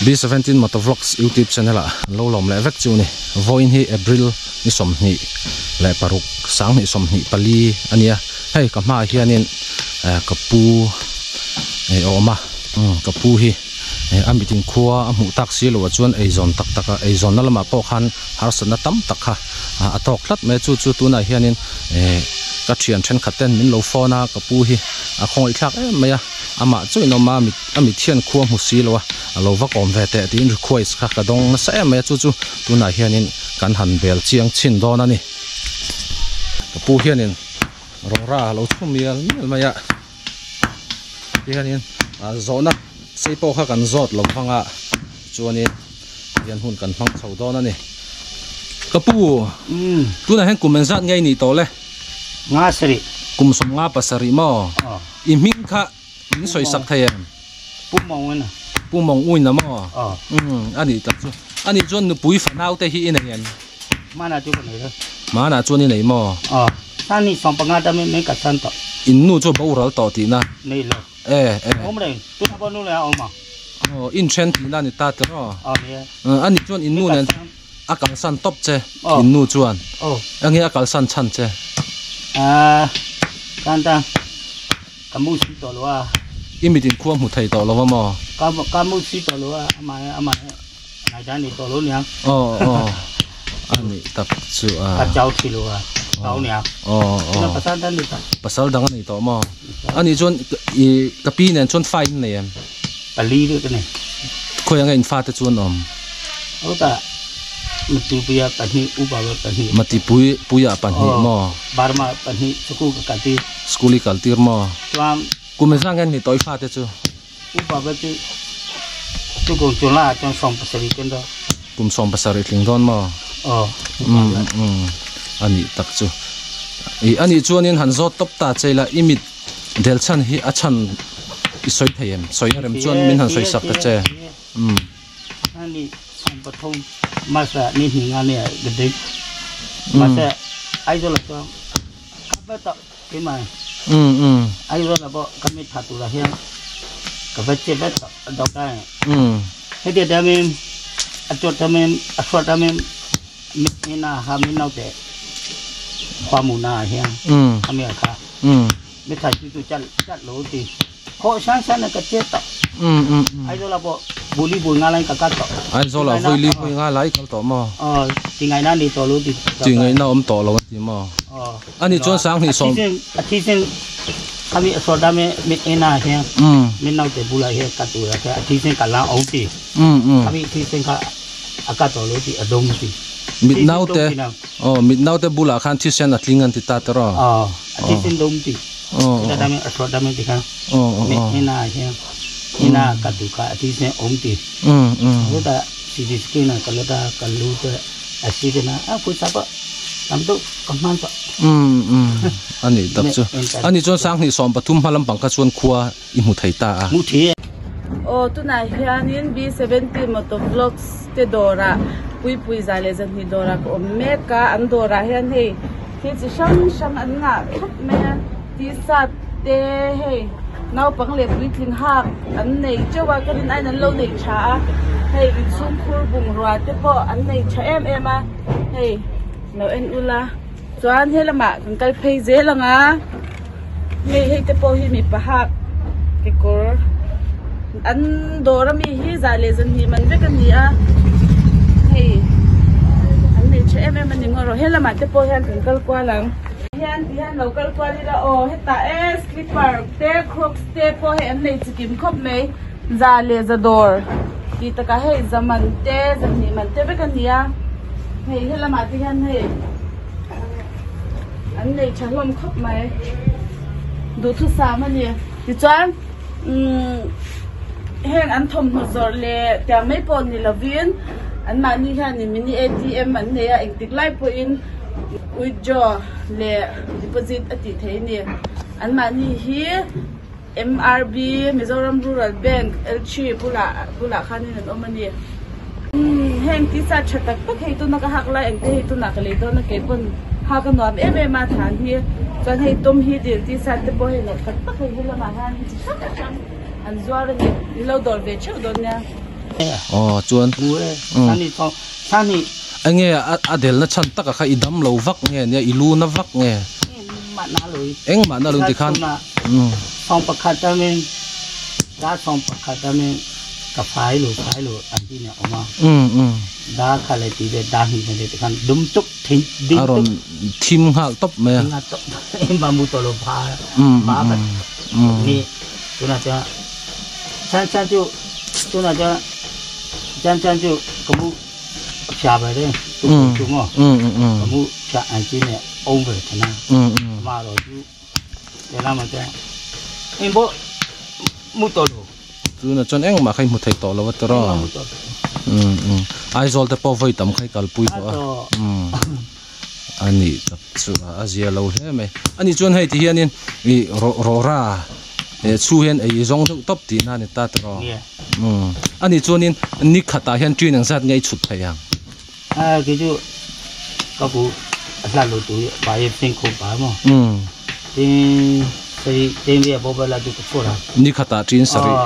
B17 Motovlogs YouTube channel ah an lo lawm leh vek chu ni. Vawiin hi April ni 26 2024 a nia. Hei ka hmaah hianin ka pu a awm a, ka pu hi a mitin khua a hmuh tak si loh ah chuan eizawn tak tak a eizawnna lamah pawh khan harsatna tam tak kha a tawk tlat mai a. Chu chu tunah hianin ka thian thenkhat ten min lo phone a, ka pu hi a khawngaih thlak em mai a, amah chu in awm a mit. A mit hian khua hmu si lo a, a lo va kawm ve teh tiin request kha ka dawng nasa em mai a, chu chu tunah hianin kan han bel chiang chhin dawn a ni. Ka pu hianin rawra a lo chhu mial mial mai a, tihianin zawhna sei pawh kha kan zawt lo vang a, chuanin tihian hun kan hmang chho dawn a ni. Ka pu, tunah hian kum engzat nge i nih tawh le? Nga sarih. Kum sawmnga pasarih maw? I hming kha. Min sawi sak thei em? Pu Mawngwina. Pu Mawngwina maw? Aw. Umm a nih tak chu. A nih chuan nupui fanau te hi i nei em? Hmanah chu ka nei lo. Hmanah chuan i nei maw? Aw. Hna ni 15 ta min min ka san tawh. In nu chu boral tawh tihna? Nei lo. E e. Awm reng. Tunah pawh nu leh a awm ang. Aw in then tihna a ni ta tiraw? Aw ni e. A nih chuan in nu nen a kalsan tawp che in nu chuan. Aw. Enge a kalsan chhan che? Aaa tan tan. Ka mu si tawh lo a. I mit in khua hmu thei tawh lo a maw? Ka ka mu si tawh lo a, amah amah ngaihdan ni tawh lo niang. Aw aw a nih tak chu a. Ka chau thi lo a, chau niang. Aw aw. Tuna pasal dang ni tawh. Pasal dang a nei tawh maw? A nih chuan i ka pi nen chuan fa in nei em? Pali deuh ka nei. Khawi anga in fate chu an awm? Aw ta Matupuia pahnih, Ubaba pahnih. Matipui puia pahnih maw? Burma pahnih, Sukul ka kal tir. School i kal tir maw? Chuan. Kum engzah nge ni tawh i fate chu? Ubaba chu chu kum chuan laiah chuan 17 ken dawn. Kum 17 tling dawn maw? Aw. Umm umm a nih tak chu. Ih a nih chuanin han zawt tawp ta che ila i mit del chhan hi a chhan i sawi thei em? Sawi a rem chuan min han sawi sak ta che. Umm. Ani 13 March-ah ni hnih nga nia ka dei. Mahse Aizawl-ah chuan ka va tawh keimah Mm mm. Aizawl-ah pawh ka mi tha turah hian ka va che vek tawh a doctor in. Mm. Heti tamin a chuat tamin a hruat tamin mit ina ha min naute khua mu na ah hian Mm. a mi kha Mm. mi tha chu chu chat chat lo ti. Khaw sang sang ka che tawh. Mm mm mm. Aizawl ah pawh buli bui nga lai ka kal tawh. Aizawl ah vui li vui nga lai kal tawh maw? Aw ti ngaihna ni tawh lo ti. Ti ngaihna awm tawh lo an ti maw? Aw. Ani chuan 20 A thi a thi sen khami a sawt dame mit ena hian. Mm. Min naute bulah hian ka tur a a thi sen ka la awm ti. Mm mm. Khami thi sen kha a ka tawh lo ti a dawng ti. Mit naute aw mit naute bulah khan thi sen a tling an ti ta tiraw? Aw a thi sen dawng ti. Aw dame a sawt dame ti kha. Aw aw Mit ena hian ena ka tu kha a thi sen awm ti. Mm mm. Chuta CT scan a ka la ta ka lu te a si te na a pawisa pawh tam deuh ka hman tawh. Mm mm a nih tak chu. A nih chuan 2013 hma lampang kha chuan khua i hmu thei ta a. Hmu thei e. Aw tunah hianin B 70 moto vlogs te dawrah Puipui za leh zahnih dawrah ka awm mek a, an dawrah hian hei thil chi hrang hrang an ngah khawp mai a, t-shirt te hei naupang leh puitling hak an nei teuh a, ka rin aiin an lo nei tha a, hei inchhungkhur bungrua te pawh an nei tha em em a, hei lo en ula chuan he lamah kan kal phei zel ang a, hei hei te pawh hi mipa hak kekawr an dawr ami hi zah leh zanhnih man vek a ni a, hei an nei tha em em a ni ngaw rawh he lamah te pawh hian kan kal kual ang. Hian ti hian lo kal kual ila aw hetah e slipper te crocs te pawh hei an nei chikim khawp mai za leh za dawr tih takah hei za man te za hnih man te vek a ni a hei helamah te hian hei an nei tha hlawm khawp mai duhthusam a ni tichuan umm heng an thawmhnaw zawrh leh tiang mai pawh ni lovin anmahni hianin mini A_T_M an nei a engtik lai pawhin. Withdraw leh deposit a tih theih a ni. Anmahni hi MRB, Mizoram Rural Bank, L3 bulah bulah khanin an awm a ni. Umm heng t-shirt tha tak tak hei tuna ka hak lai ang te hei tunah ka lei dawn a kei pawn hak a nuam em em a than hi. Chuan hei Tom hi dil t-shirt te pawh hei nalh tak tak hei helamah hian chi hrang hrang an zuar a ni. Ni lo dawr ve theuh dawn nia. Aw chuan. Enge a delna chhan taka kha i dam lo vak nge nia i lu na vak nge? Engmah na lo ti khan. A rawn thim nghal tawp mai a. Tuna chuan engmah kha i hmu thei tawh lo a tawrh Aizawl te pawh vawi tam kha i kalpui tawh a a nih tak chu a zia lo hle mai a nih chuan hei ti hianin ih rawra chhu hian ei zawng deuh tawp tihna a ni ta tawrh a nih chuanin ni khatah hian ṭin engzat nge i chhut thei ang. Ni khatah ṭin sarih.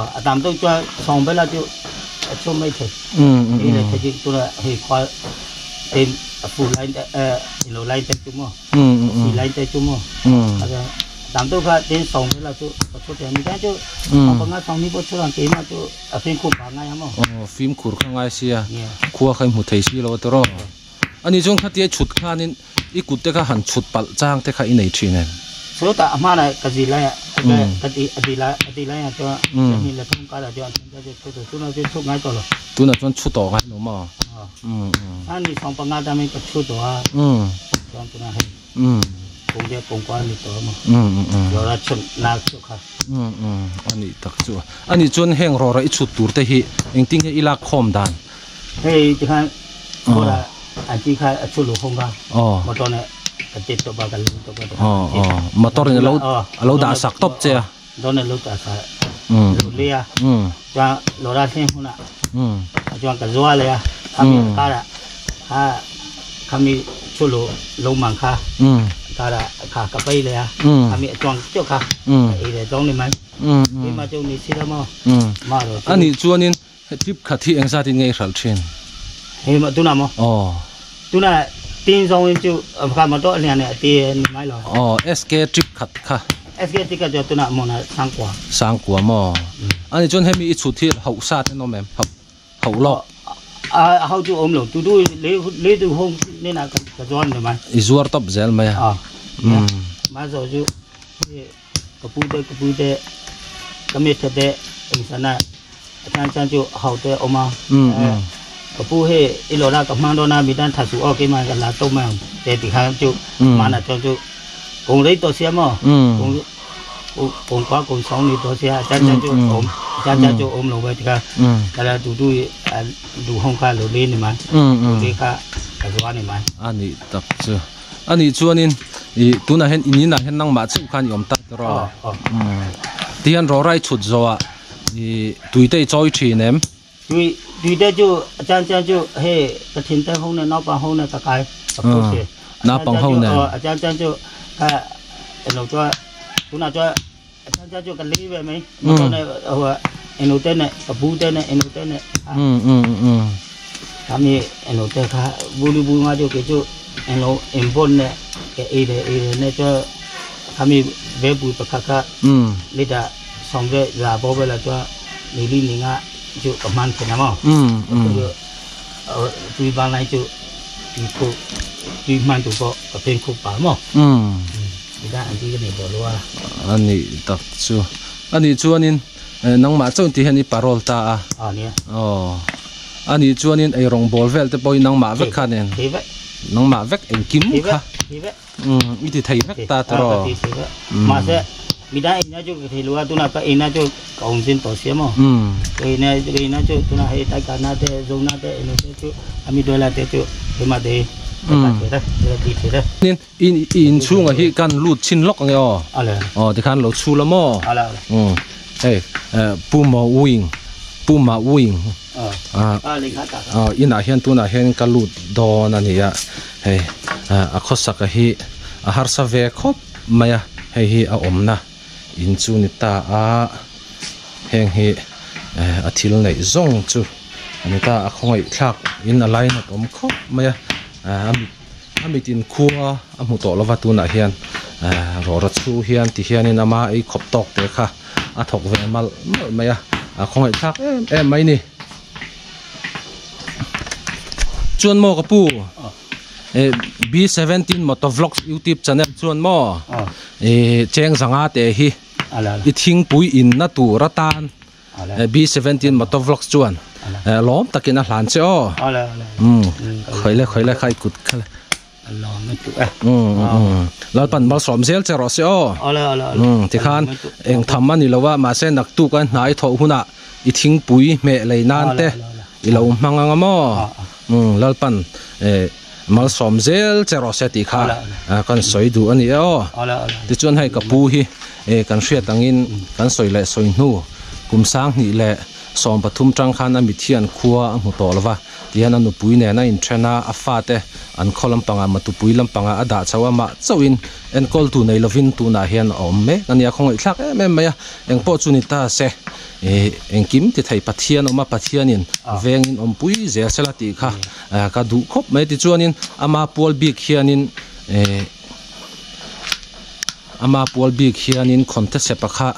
Aw fimkhur kha ngai sia khua kha i hmu thei si lo a tawrh aw ani chuan khatia i chhut khanin i kut te kha han chhut palh chang te kha i nei thin em? Tunah chuan chhu tawh ngai lo maw? A nih tak chu a nih chuan heng rawra i chhut tur te hi engtin nge i lak khawm dan? Hei ti khan bawra an chi kha a chhu luh hawng a motor nen kan tet tawp a kan lut tawp a motor in a lo dah sak tawp che a dawn a lo dah sak lut leh a chuan lawra thleng hunah chuan ka zual leh a khami karah kha khami chu luh lo mang kha karah kha ka pai leh a khami a chuang chiah kha ka ei leh zawng ni mai keimah chu ni si lo maw mah rawh chu a nih chuanin Tip khat hi engzat in nge i hralh thin? Hei maw tunah maw? Aw. Tunah tin zawng in chu kha motor a hlian leh a ti ni mai lo. Aw SK trip khat kha. SK trip khat chu tunah maw na Sangkua. Sangkua maw? Ani chuan hemi i chhut hi hauh sat in awm em? Hauh hauh lawk. A hauh chu awm lo tu tu lei lei tu hawng nen ah ka zuar ni mai. I zuar tawp zel mai a. Aw. Mah zawh chu hei Ka pu te ka pu te ka mi tha te engsan a chan chan chu hau te awm a ka pu he i lo la ka hmang dawn a mi tan tha suh aw keimah ka la tawp mai ang te ti kha chu mana chuan chu kawng rei tawh sia maw kawng kawng kua kawng sawng ni tawh sia chan chan chu awm chan chan chu awm lo ve ti kha ka la duh duh duh hawng kha lo le ni mai lo le kha ka zuar ni mai a nih tak chu. A nih chuanin ih tunah hian in inah hian nangmah chauh khan i awm tak tawh a tihian rawra i chhut zawhah ih tui te i chawi thin em? Tui tui te chu a chan chan chu hei ka thin te ho nen naupang ho nen ka kai ka phur si naupang ho nen a chan chan chu kha eng lo chuan tunah chuan a chan chan chu ka lei ve mai motor nen eng lo te nen ka pu te nen eng lo te nen Khami eng lo te kha buli bu nga chu kei chu eng lo eng bawn leh ke ei leh ei leh ne chu khami ve pui pakhat kha liter sawm ve za pawh vel ah chuan lili ni nga chu ka hman thin a maw tui bang lai chu tui khuh tui hman tur pawh ka pheng khup pah maw tidah an ti ka nei tawh lo a. A nih tak chu a nih chuanin Nangmah chauh tih hian i parole ta a. Aw nia. Aw. A nih chuanin ei rawng bawl vel te pawhin nangmah vek kha nen. Thei vek. Nangmah vek engkim kha. Thei vek. Umm i ti thei vek ta tawh. Ka ti thei vek. Mahse midang eina chu ka thei lo a tunah ka eina chu ka awm zin tawh sia maw. Umm. Ka eina ka eina chu tunah hei taikana te zona te eng te chu ami duaila te chu keimah te ka ta thei reng ka ti thei reng. Tin I inchhungah hi kan lut chhin lawk ange aw. Aw tikhan lo chhu la maw. Umm hei Pu Ma Wing Pu Ma Wing ah inah hian tunah hian ka lut dawn a ni a hei a khawsaka hi a harsa ve khawp mai a hei hi a awmna in chu ni ta a heng hi a thil neih zawng chu. Ani ta a khawngaih thlak in a lainat awm khawp mai a a mit a mit in khua a hmu tawh lova tunah hian rawra chhu hian ti hianin ama ei khawp tawk te kha a thawk ve malh malh mai a a khawngaih thlak em em mai ni. Chuan maw ka pu B17 Motovlogs YouTube channel chuan maw cheng zanga te hi i thingpui inna tur atan B17 Motovlogs chuan lawm takin a hlan che aw. Khawile khawile kha i kut kha le. Lalpan malsawm zel che rawh se aw. Tikhan eng tham a ni lo a mahse naktuk a hnai thawh hunah i thingpui hmeh lei nan te i lo hmang ang a maw. Lalpan malsawm zel che rawh se tih kha kan sawi duh a ni e aw. Tichuan hei ka pu hi kan hriat angin kan sawi leh sawi hnu kum sanghnih leh 13 tang khan a mithian khua a hmu tawh lo va. Tihian a nupui nen a inthen a, a fate an khaw lampangah matupui lampangah a dah chho a, mah chauhin enkawltu nei lovin tunah hian a awm mek a ni. A khawngaihthlak em em mai a, engpawh chu ni ta se ih engkim ti thei Pathian awm a, Pathianin vengin awmpui zel sela tih kha ka duh khawp mai. Tichuanin ama pual bik hianin ih Ama pual bik hianin khawnte sepa kha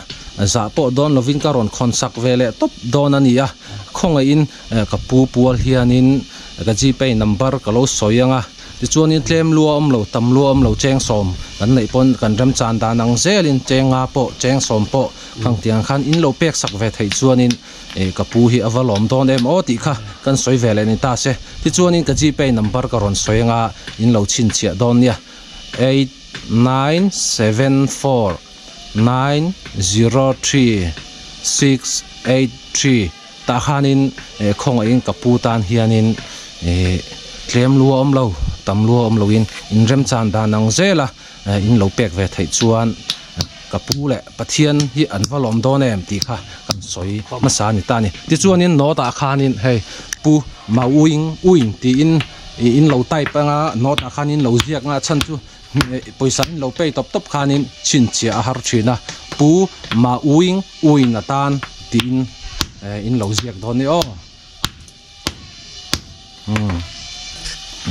zah pawh dawn lovin ka rawn khawn sak ve leh tawp dawn a ni a, khawngaihin ka pu pual hianin ka gpay number ka lo sawi ang a, tichuanin tlem lua awm lo tam lua awm lo cheng sawm kan neih pawn kan remchan dan ang zelin cheng nga pawh cheng sawm pawh khang tiang khan in lo pek sak ve theih chuanin ka pu hi a va lawm dawn em aw tih kha kan sawi ve leh ni ta se, tichuanin ka gpay number ka rawn sawi ang a, in lo chhinchhiah dawn nia. 8 9 7 4 9 0 3 6 8 3 tah khanin eh khawngaihin ka pu tan hianin eh tlem lua awm lo tam lua awm loin inremchan dan ang zela eh in lo pek ve theih chuan ka pu leh Pathian hi an va lawm dawn em tih kha kan sawi hmasa a ni ta a ni. Tichuanin note ah khanin hei pu Mauing Uing tiin ih in lo type anga note ah khan in lo ziak anga chhan chu pawisa in lo pay tawp tawp khanin chhinchhiah a har thin a pu Mauing Uing atan tiin eh in lo ziak dawn a ni aw. Umm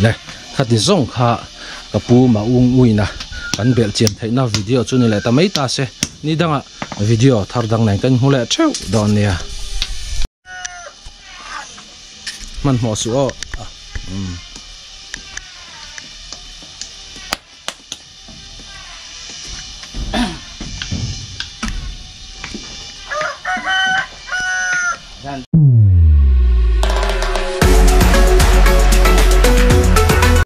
le khati zawng kha ka pu Maung Uina kan belh chian theihna video chu ni leh ta mai ta se ni dangah video thar dang nen kan hmu leh theuh dawn nia. Hmanhmawh suh aw. Umm.